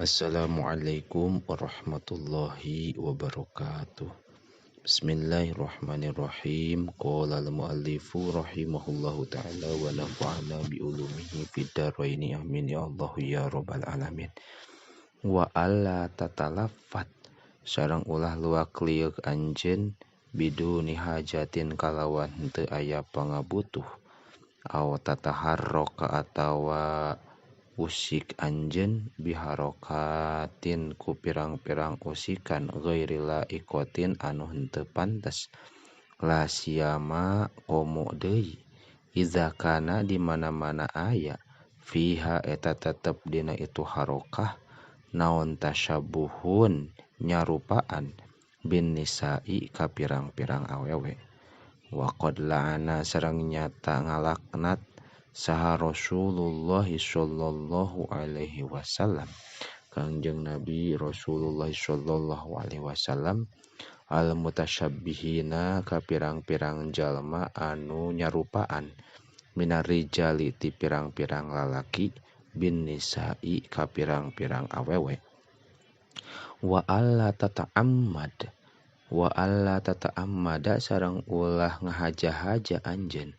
Assalamualaikum warahmatullahi wabarakatuh. Bismillahirrahmanirrahim. Qala al-muallifu rahimahullahu ta'ala wa nafa'ana bi ulumihi fid dharaini amin ya Allah ya rabbal alamin. Wa alla tatalaffat sareng ulah luak lieuk anjeun biduni hajatin kalawan henteu aya pangabutuh aw tataharraka atawa usik anjeun biharokatin ku pirang-pirang usikan ghairi laikotin anu henteu pantes la siyama komo deui iza kana di mana-mana aya fiha eta tetep dina itu harokah naon tasyabuhun nyarupaan bin nisa'i ka pirang-pirang awewe wa qad la'ana sareng nyata ngalaknat saha Rasulullah sallallahu alaihi wasallam Kangjeng Nabi Rasulullah sallallahu alaihi wasallam al mutasyabbihina ka pirang-pirang jalma anu nyarupaan minar rijali ti pirang-pirang lalaki bin nisa'i ka pirang-pirang awewe wa alla tata'ammad wa alla tata'ammada sareng ulah ngahaja-haja anjeun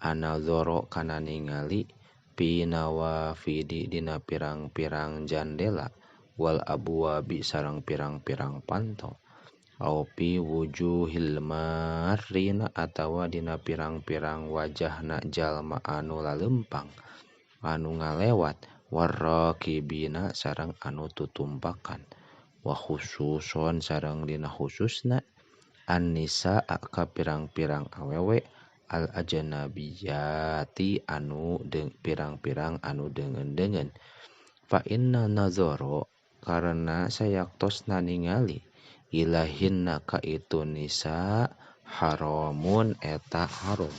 anadzoro kana ningali pinawafidi dina pirang-pirang jandela wal abwabi sareng pirang-pirang panto au pi wujuhil marrina atawa dina pirang-pirang wajahna jalma anu lalempang anu ngalewat warrakibina sareng anu tutumpakan wa khususon sareng dina khususna an-nisa ka pirang-pirang awewe al ajnabiyati anu pirang-pirang anu deungeun-deungeun fa inna nazaro karena sayaktosna ningali ilahinna ka itu nisa haramun eta haram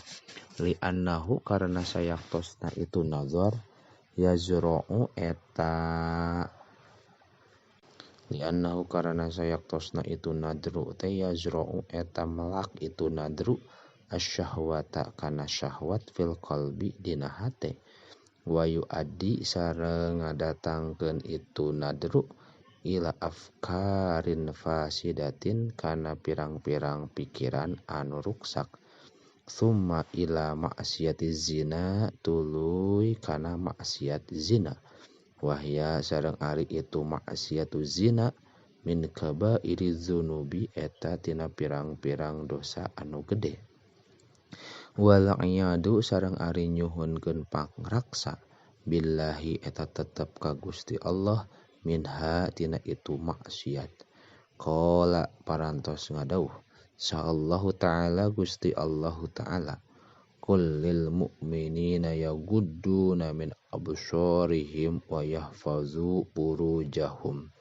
li annahu karena sayaktosna itu nazar yazra'u eta li annahu karena sayaktosna itu nadru teh yazra'u eta melak itu nadru asyahwata kana syahwat fil qalbi dina hate wa yuaddi sareng ngadatangkeun itu nadru ila afkarin fasidatin kana pirang-pirang pikiran anu ruksak summa ila maksiati zina tuluy kana maksiat zina wahya sareng ari itu maksiatu zina min kabairi dzunubi eta tina pirang-pirang dosa anu gede wal iyadu sareng ari nyuhunkeun pangraksa billahi eta tetep ka Gusti Allah minha tina itu maksiat qala parantos ngadauh sallallahu ta'ala Gusti Allahu ta'ala qul lil mu'minina yagudduna min absarihim wa yahfazu furujahum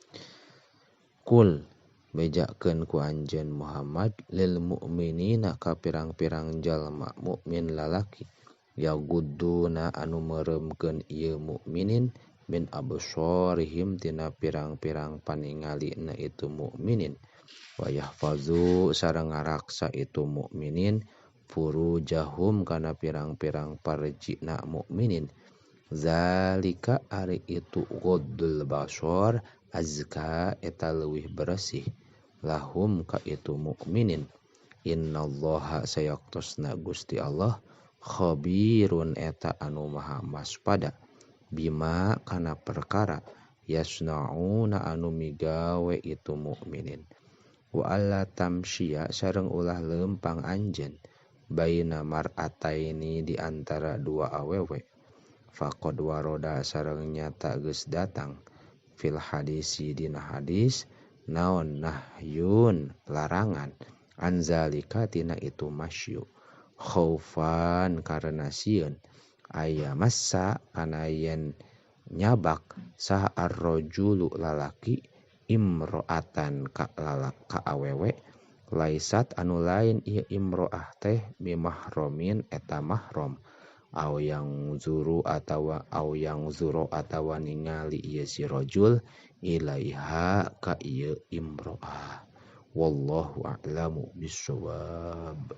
qul bejakeun ku anjeun Muhammad lil mu'minina ka pirang-pirang jalma mukmin lalaki yagudduna anu meureumkeun ieu mukminin min absarihim tina pirang-pirang paningalina itu mukminin wa yahfazu sareng ngaraksa itu mukminin furujahum kana pirang-pirang parjina mukminin zalika ari itu ghaddul basar azka eta leuwih beresih lahum ka itu mukminin innallaha sayaktosna Gusti Allah khabirun eta anu maha waspada bima kana perkara yasnauna anu migawe itu mukminin wa alla tamsyiya sareng ulah leumpang anjeun baina mar'ataini di antara dua awewe faqad waroda sareng nyata geus datang fil hadisi dina hadis naon nahyun larangan anzalika tina itu masyu khaufan karena sieun aya massa kana yen nyabak saha arrajulu lalaki imro'atan ka lalaka awewe laisat anu lain ieu imro'ah teh bimahromin eta mahrom aw yang zuru atawa aw yang zuru atawa ningali ieu si rajul ilaiha ka ieu imro'ah wallahu a'lamu bissawab.